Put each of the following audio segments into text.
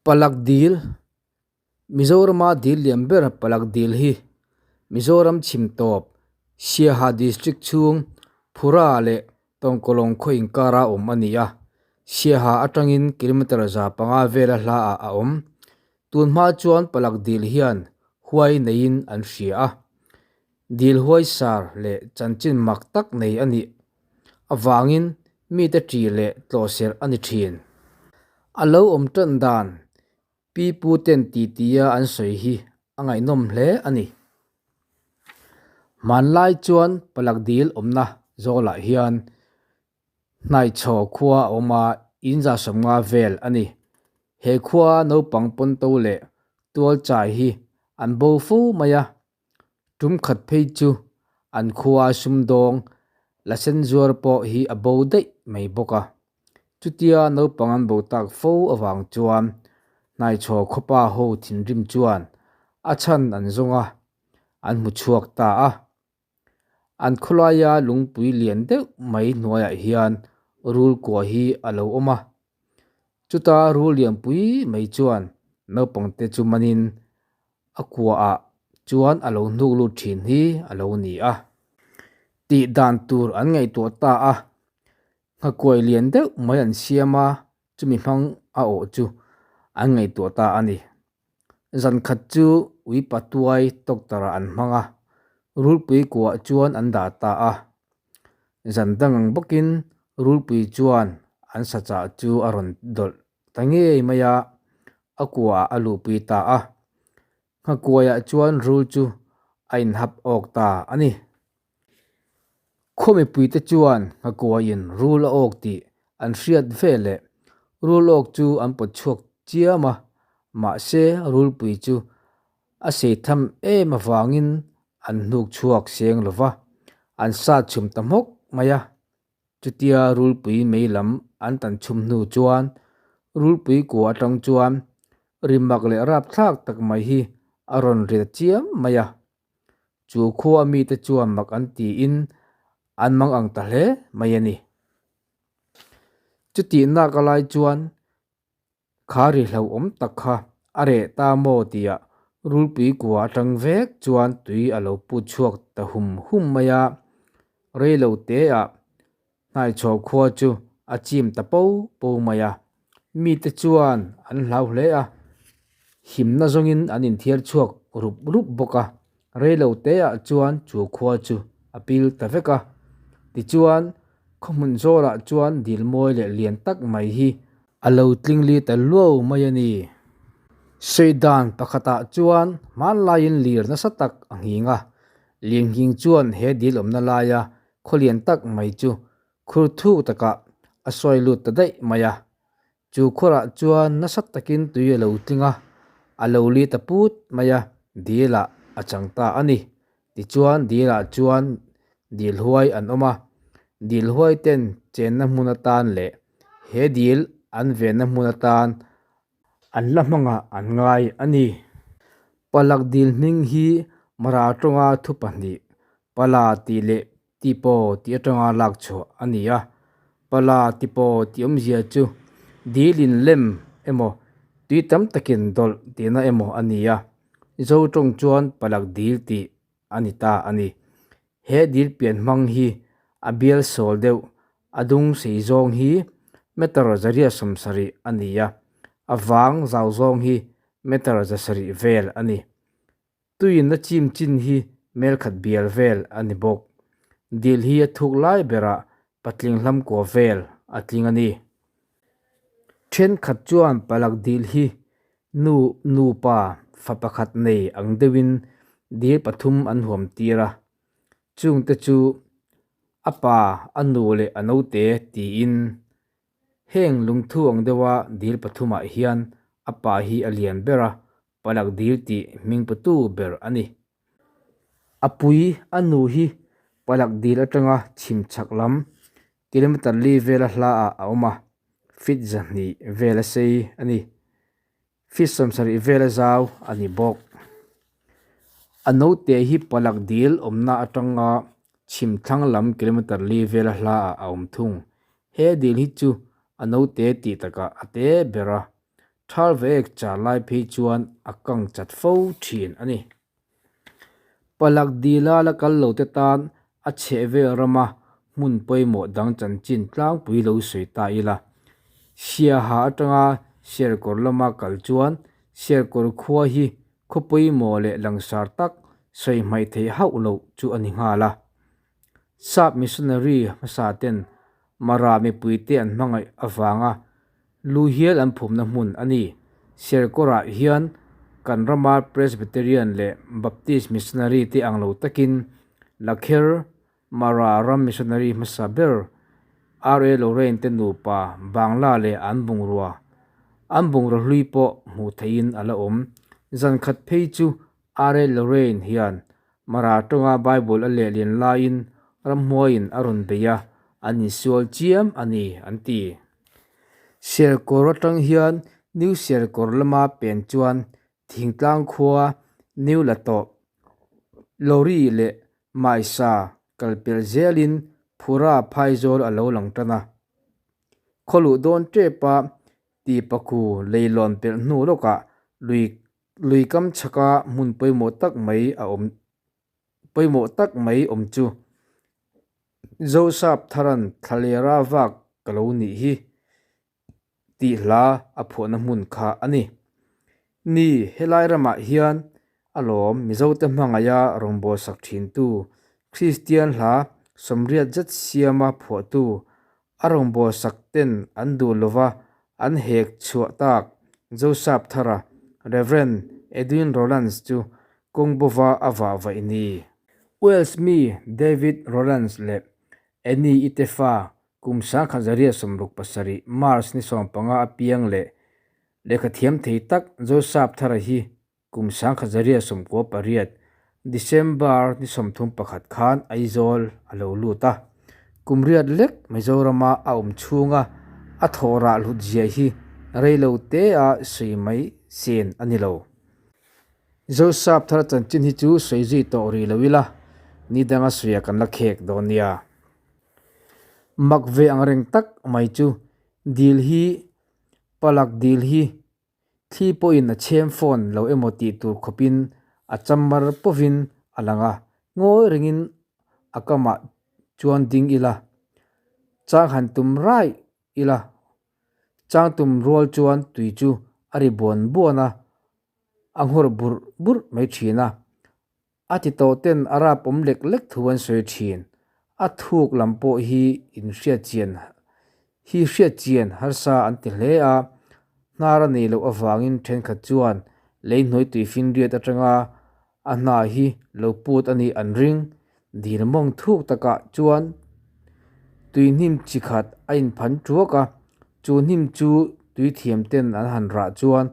Palak dil, Mizorama dil lian ber Palak dil hi Mizoram chhim tawp Siaha District chhung Phura leh Tawngkawlawng khaw inkara awm a ni a, Siaha atangin kilometre 500 vela hlaah a awm. Tun hma chuan Palak dil hian huai neiin an hria a, dil huaisar leh chanchin mak tak nei a nih avangin mite ṭi leh tlawhserh a ni ṭhin. A lo awm ṭan dan Pi Pu ten titia an sawi hi a ngaihnawm hle a ni. Hmanlai chuan Palak dil awmna zawlah hian Hnaichhaw khua a awm a, in 150 vel a ni. He khua naupang pawnto leh tual chai hi an bo fo mai a, tum khat phei chu an khua sumdawng la sen zuar pawh hi a bo daih mai bawk a. Chutia naupang an bo tak fo avang chuan Hnaichhaw khawpa ho thinrim chuan a chhan an zawng a, an hmu chhuak ta a. An khawlaia lungpui lian deuh mai hnuaiah hian rul kua hi a lo awm a. Chuta rul lianpui mai chuan naupangte chu manin a kuaah chuan a lo hnuk lut thin hi a lo ni a. Tih dan tur an ngaihtuah ta a, nghakuai lian deuh mai an siam a, chumi hmang a awh chu an ngaihtuah ta a ni. Zan khat chu ui patuai doctor ah an hmang a, rulpui kuah chuan an dah ta a. Zan dang ang bawkin rulpui chuan an sachah chu a rawn dawlh ta ngei mai a, a kuah ah a luhpui ta a. Nghakuaiah chuan rul chu a inhap awk ta a ni. Khaw mipuite chuan nghakuaiin rul a awk tih an hriat ve leh rul awk chu an pawt chhuak chiam a, mahse rulpui chu a sei tham em avangin an hnuk chhuak seng lo va, an sat chhum ta hmawk mai a. Chutia rulpui mei lam an tan chhum hnu chuan rulpui kua atang chuan rimak leh rapthlak tak mai hi a rawn ri ta chiam mai a. Chu khua mite chuan mak an tiin an mang ang ta hle mai a ni. Chutih nak a lai chuan kha ri hlauhawm tak kha a reh ta maw tia rulpui kua atang vek chuan tui a lo put chhuak ta hum hum mai a, reilo teah Hnaichhaw khua chu a chim ta po po mai a, mite chuan an hlau hle a, himna zawngin an inthiar chhuak rup rup bawk a, reilo teah chuan chu khua chu a pil ta vek a. Tichuan, khaw hmun zawrah chuan dil mawi leh lian tak mai hi a lo tling li ta luau mai a ni. Sawi dan pakhatah chuan hmanlaiin lir nasa tak a nghing a, lirnghing chuan he dil awmna laia Khaw lian tak mai chu khur thuk takah a sawi lut ta daih mai a. Chu khurah chuan nasa takin tui a lo tling a, a lo li ta put mai a, dilah a chang ta a ni. Tichuan dilah chuan dil huai an awm a, dil huai ten chenna hmun atan leh he dil an venna hmun atan an la hmangah an ngai a ni. Palak dil hming hi Mara tawnga thu pahnih, Pala tih leh Tipo tih atanga lak chhuah a ni a. Pala Tipo tih awmzia chu dil in lem emaw, tui tam takin dawlh tihna emaw a ni a. Zo tawng chuan Palak dil tih a ni ta a ni. He dil pian hmang hi a bial sawl deuh, a dung sei zawng hi meter 170 a ni a, a vang zau zawng hi meter 700 vel a ni. Tuiin a chim chin hi mel khat bial vel a ni bawk. Dil hi a thuk lai berah patling hlam kua vel a tling a ni. Thenkhat chuan palak dil hi Nu nupa fa pakhat nei ang deuhin dil pathum an huam tir a, chungte chu a pa, a nu leh a naute tiin heng lungthu ang deuha dil pathumah hian a pa hi a lian ber a, palak dil tih hmingputu ber a ni. A pui a nu hi palak dil atanga chhim chhak lam kilometer li vela hlaah a awm a, feet 200 vela sei a ni. Feet 70 vela zau a ni bawk. A naute hi palak dil awmna atanga chhim thlang lam kilometer li vela hlaah a awm thung. He dil hi chu a naute tih takah a te ber a. Thal ve ek char lai phei chuan a kang chat fo thin a ni. Palak dila la kal lo te tan a chhehvel rama hmun pawimawh dang chanchin tlangpui lo sawi ta ila. Siaha atanga Serkawr lama kal chuan Serkawr khua hi khaw pawimawh leh langsar tak sawi hmaih theih hauh loh chu a ni nghal a. Sap missionary hmasa ten Mara mipuite an hmangaih avanga lu hial an phumna hmun a ni. Serkawrah hian kan rama Presbyterian leh Baptist missionary te ang lo takin Lakher Mara ram missionary hmasa ber R.A. Lorraine te nupa Bangla leh an bungrua an bungraw hlui pawh hmuh theihin a la awm. Zan khat phei chu R.A. Lorraine hian Mara tawnga Bible a lehlin laiin ramhmuaiin a rawn bei a, an insual chiam a ni, an ti. Serkawr atang hian New Serkawr lama pen chuan thingtlang khua New Latawh, Lorry leh Maisa kal pelh zelin Phura phaizawl a lo lang tan a. Khawluh dawn tepa Tipaku leilawn pelh hnu lawkah lui Lui kam chhaka hmun pawimawh tak mai a awm pawimawh tak mai awm chu Zosap Tharan Thlalera vak ka lo nih hi tih hla a phuahna hmun kha a ni. Ni, helai ramah hian alawm Mizote hmangaih a rawngbawlsak thintu Kristian hla sawmriat zet siama phuahtu A rawngbawlsak ten an duh lova an hek chhuah tak Joseph Thara, Rev. Edwin Rowlands chu kawng bova a vah vaih ni. Wales mi David Rowlands leh Annie i te fa kum 1967 March ni 15 a piang leh lehkhathiam thei tak Joseph Thara hi Kum 1998, December ni 31 khan Aizawl a lo lut a. Kum riat lek Mizorama a awm chhunga a thawh rah hlut zia hi rei lo te a sawi mai sen a ni lo. Zosap thar chanchin hi chu sawi zui tawh rih lo ila, ni danga sawiah kan la khek dawn nia. Mak ve angreng tak mai chu dil hi, palak dil hi Thli pawhin a chhem phone lo emaw tih tur khawpin a chammar pawhin a lang a, ngawi rengin a kamah chuan ding ila, chang han tum raih ila, chang tum rual chuan tui chu a ri buan buan a, a nghawr burh burh mai thin a. A ti tawh ten a rap awm lek lek thu an sawi thin. A thuk lam pawh hi in hriat chian hi hriat chian harsa an ti hle a, hnar a nei loh avangin thenkhat chuan lei hnuai tui finriat atanga a hna hi lo put a nih an ring. Dil mawng thuk takah chuan tui hnim chi khat a inphan thuak a, chu hnim chu tui thiam ten an han rah chuan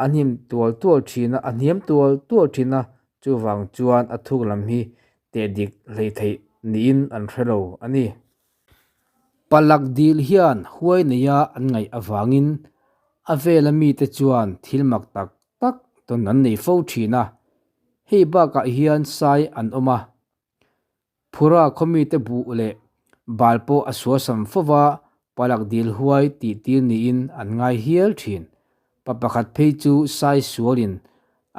a hnim tual tual thin a, a hniam tual tual thin a, Chuvang chuan a thuk lam hi teh dik hlei theih niin an hre lo a ni. Palak dil hian huai neia an ngaih avangin a vela mite chuan thil mak tak tak tawn an nei fo thin a, hei bakah hian sai an awm a. Phura khaw mite buh leh bal pawh a suasam fova palak dil huai tih tir niin an ngai hial thin. Pa pakhat phei chu sai sualin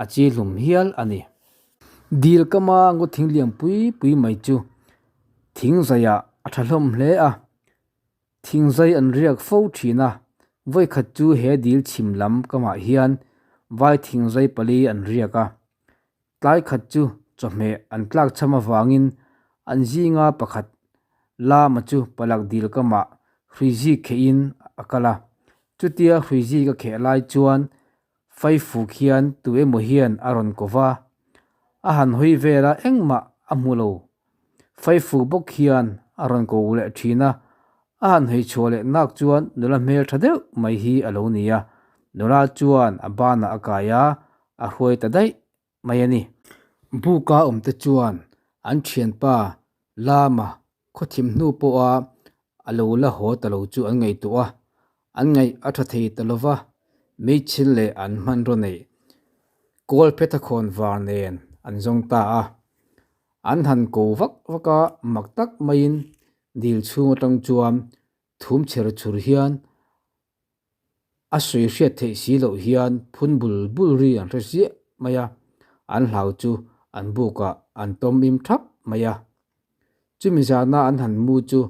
a chi hlum hial a ni. Dil kama ngaw thing lian pui pui mai chu thing zaiah a tha hlawm hle a, thing zai an riak fo thin a, vawikhat chu he dil chhim lam kamah hian vai thing zai pali an riak a, Tlai khat chu chawhmeh an tlak cham avangin an zinga pakhat Lama chu palak dil kamah hruizik khehin a kal a. Chutia hruizik a kheh lai chuan Faifuk hian tu emaw hian a rawn ko va, a han hawi vel a engmah a hmu lo. Faifuk bawk hian a rawn ko leh thin a, a han hawi chhuah leh nak chuan nula hmel tha deuh mai hi a lo ni a. Nula chuan a banah a kai a, a hruai ta daih mai a ni. Buka awmte chuan an thianpa Lama khawthim hnu pawha a lo la haw ta lo chu an ngaihtuah a, an ngaih a tha thei ta lova, meichil leh an hmanraw neih kawl phethakhâwn var nen an zawng ta a. An han ko vak vak a, mak tak maiin dil chhung atang chuan thum chher chhur hian. A sawi hriat theih si loh hian phun bul bul ri an hre ziah mai a, an hlau chu an bukah an tawm im thap mai a. Chumi zana an han mu chu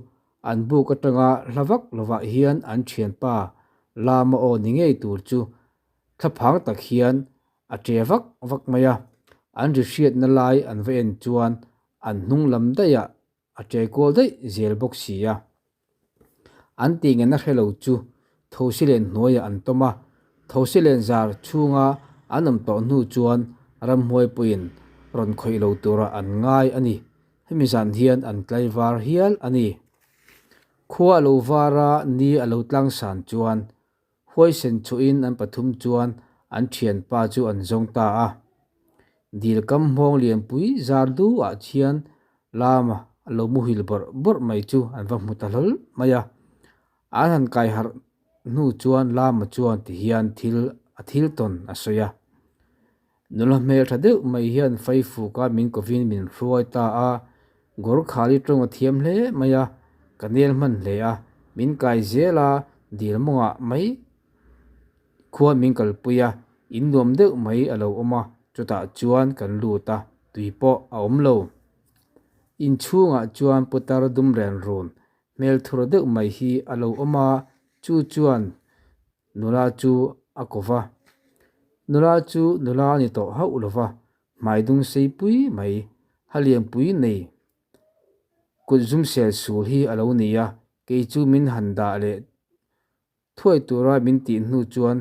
an buk atanga hla vak lovah hian an thianpa Lama aw ni ngei tur chu thlaphang tak hian a che vak vak mai a, an ri hriatna lai an va en chuan an hnung lam daihah a che kual daih zel bawk si a. An tih ngen a hre lo chu Thosilen hnuaiah an tawm a, Thosilen zar chhunga an awm tawh hnu chuan ramhuai pawhin rawn khawih lo tura an ngai a ni. Hemi zan hian an tlaivar hial a ni. Khua a lo var a, ni a lo tlangsan chuan Huaisen chhuahin an pathum chuan an thianpa chu an zawng ta a. Dil kam hmawng lianpui zar duhah thian lama a lo muhil bawrh bawrh mai chu an va hmu ta hlawl mai a. An han kai harh hnu chuan lama chuan tihian thil a thil tawn a sawi a. Nula hmel tha deuh mai hian Faifuka min kovin min hruai ta a, Gorkhali tawng a thiam hle mai a, ka nel hman hle a, min kai zel a, dil mawngah mai khuan min kalpui a, in nuam deuh mai a lo awm a, chutah chuan kan lut a, tui pawh a awm lo. Inchhungah chuan putar dum ren run hmel thur deuh mai hi a lo awm a, chu chuan Nula chu a ko va. Nula chu nula a ni tawh hauh lo va, hmai dung sei pui mai, ha lianpui nei kut zum sel sul hi a lo ni a, kei chu min han dah leh thuai tura min tih hnu chuan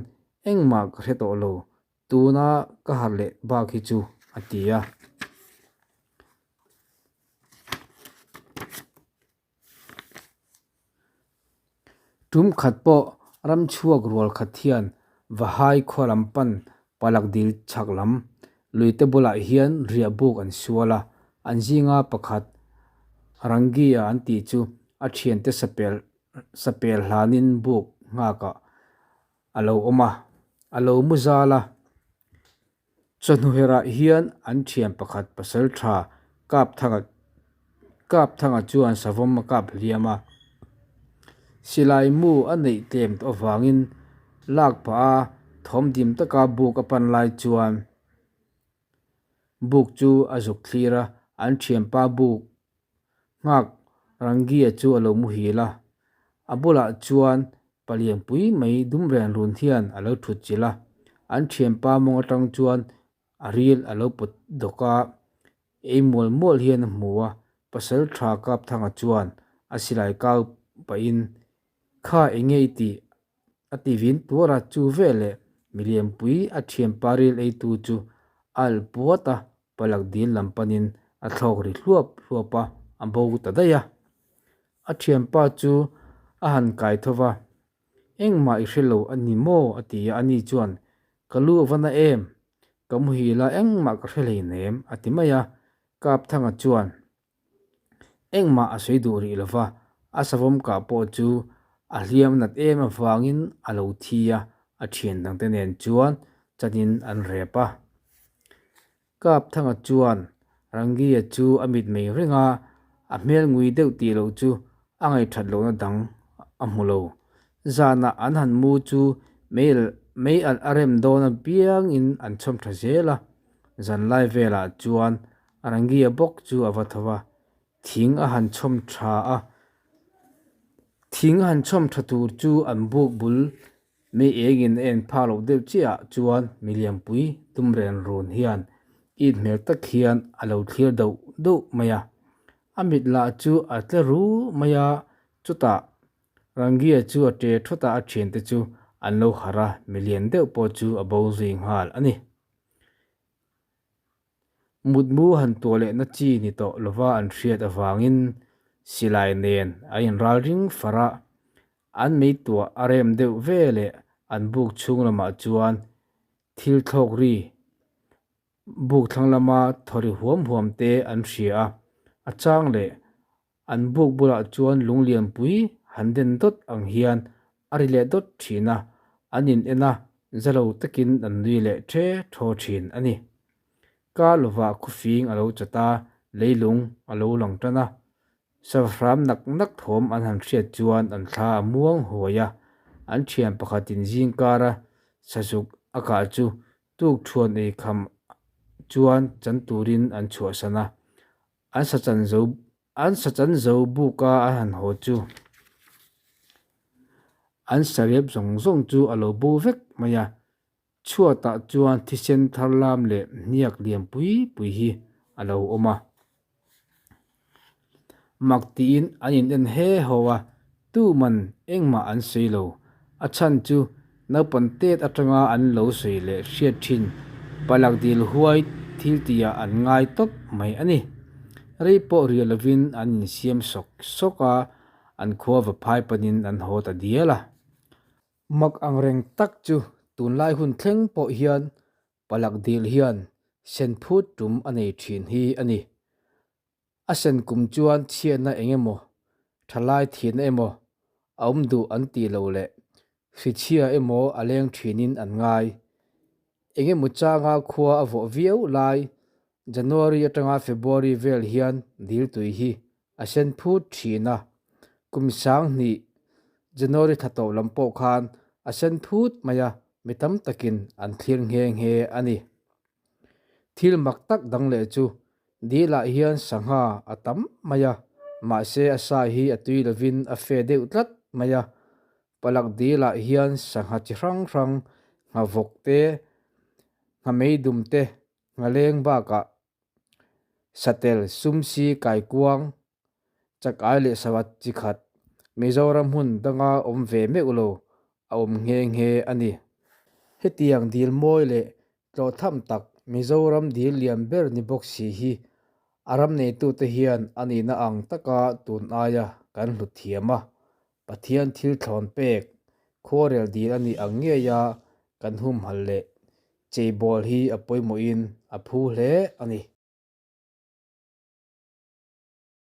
engmah ka hre tawh lo, tuna ka harh leh bak hi chu a ti a. Tum khat pawh ram chhuak rual khat hian Vahai khua lam pan Palak dil chhak lam luite bulah hian riah buk an sual a, an zinga pakhat Rangia an tih chu a thiante sapel sapel hlanin buk nghakah a lo awm a, a lo mu zal a. Chawhnu herah hian an thian pakhat pasal tha Kapthanga Kapthanga chuan savawm a kap hliam a. Silai mu a neih tlem tawh avangin lak pah a thawm dim taka buk a pan lai chuan buk chu a zuk thlir a, an thianpa buk Nghak Rangia chu a lo muhil a, a bulah chuan palian pui mai dum ren run hian a lo thut chilh a, an thianpa mawng atang chuan a ril a lo pawt dawk a, ei mual mual hian a hmu a, pasal tha Kapthanga chuan a silai kau pahin, Kha enge i tih? A ti vin tuar a, chu veleh milianpui a thianpa ril eitu chu a alh puat a, palak dil lam panin a thlawk ri hluap hluap a, a bo ta daih a. A thianpa chu a han kai tho va, Engmah i hre lo a ni maw? a ti a, ani chuan, Ka lu a va na em? Ka muhil a, engmah ka hre hleinem, a ti mai a. Kapthanga chuan, Engmah a sawi duh rih lova, a savawm kah pawh chu a hliam nat em avangin a lo thi a, a thian dangte nen chuan chanin an rep a. Kapthanga chuan Rangia chu a mitmei reng a, a hmel ngui deuh tih loh chu a ngaihthat lohna dang a hmu lo. Zanah an han mu chu mei alh a rem dawn apiangin an chhawm tha zel a, zanlai velah chuan Rangia bawk chu a va tho va, thing a han chhawm tha a. Thing a han chhawm tha tur chu an buk bul mei engin a en phak loh deuh chiah ah chuan milianpui tum ren run hian it hmel tak hian a lo thlir doh doh mai a. A mit lah chu a tle ru mai a, chutah Rangia chu a ṭe thawt a, a thiante chu an lo harh a, milian deuh pawh chu a bo zui nghal a ni. Mutmu han tuah lehna chi ni tawh lova an hriat avangin silai nen a inral ring far a, an mei tuah a rem deuh ve leh an buk chhung lamah chuan thil thlawk ri buk thlang lama thaw ri huam huam te an hria a, a chang leh An buk bulah chuan lung lianpui han den dawt ang hian a ri leh dawt thin a, an in en a, za lo takin an nui leh the thaw thin a ni. Ka lovah khawfing a lo chat a, leilung a lo lang tan a, savhram nak nak thawm an han hriat chuan an thla a muang huai a. An thian pakhatin zingkara sazuk a kah chu tuk thuan ei kham chuan chan turin an chhuahsan a. An sa chan zo an sa chan zo buka an han haw chu an sarep zawng zawng chu a lo bo vek mai a. Chhuatah chuan thisen thar lam leh hniak lian pui pui hi a lo awm a. Mak tiin an in en he ho a, tuman engmah an sawi lo. A chhan chu naupang tet atanga an lo sawi leh hriat thin palak dil huai thil tihah an ngai tawp mai a ni. Rei pawh riah lovin an insiam sawk sawk a, an khua va phai panin an haw ta dial a. Mak ang reng tak chu tunlai hun thleng pawh hian palak dil hian sen phut tum a nei thin hi a ni. A sen kum chuan chhiatna eng emaw, thalai thihna emaw a awm duh an tih loh leh hrichhia emaw a leng thinin an ngai. Eng emaw changa khua a vawh viau lai January atanga February vel hian dil tui hi a sen phut thin a, kum 2000 January thla tawh lam pawh khan a sen phut mai a, mi tam takin an thlir nghe nghe a ni. Thil mak tak dang leh chu dilah hian sangha a tam mai a, mahse a sa hi a tui lovin a fe deuh tlat mai a, palak dilah hian sangha chi hrang hrang, nghavawk te, nghameidum te, nghaleng bakah Satel, Sumsi, Kaikuang, Chakai leh Savat chi khat Mizoram hmun danga awm ve meuh lo a awm nghe nghe a ni. Hetiang dil mawi leh tlawh tham tak Mizoram dil lian ber ni bawk si hi a ram neitute hian a nihna ang taka tun aia kan hlut thiam a, Pathian thil thlawn pek khuarel dil a nih ang ngeia kan humhalh leh cheibawl hi a pawimawhin a phu hle a ni.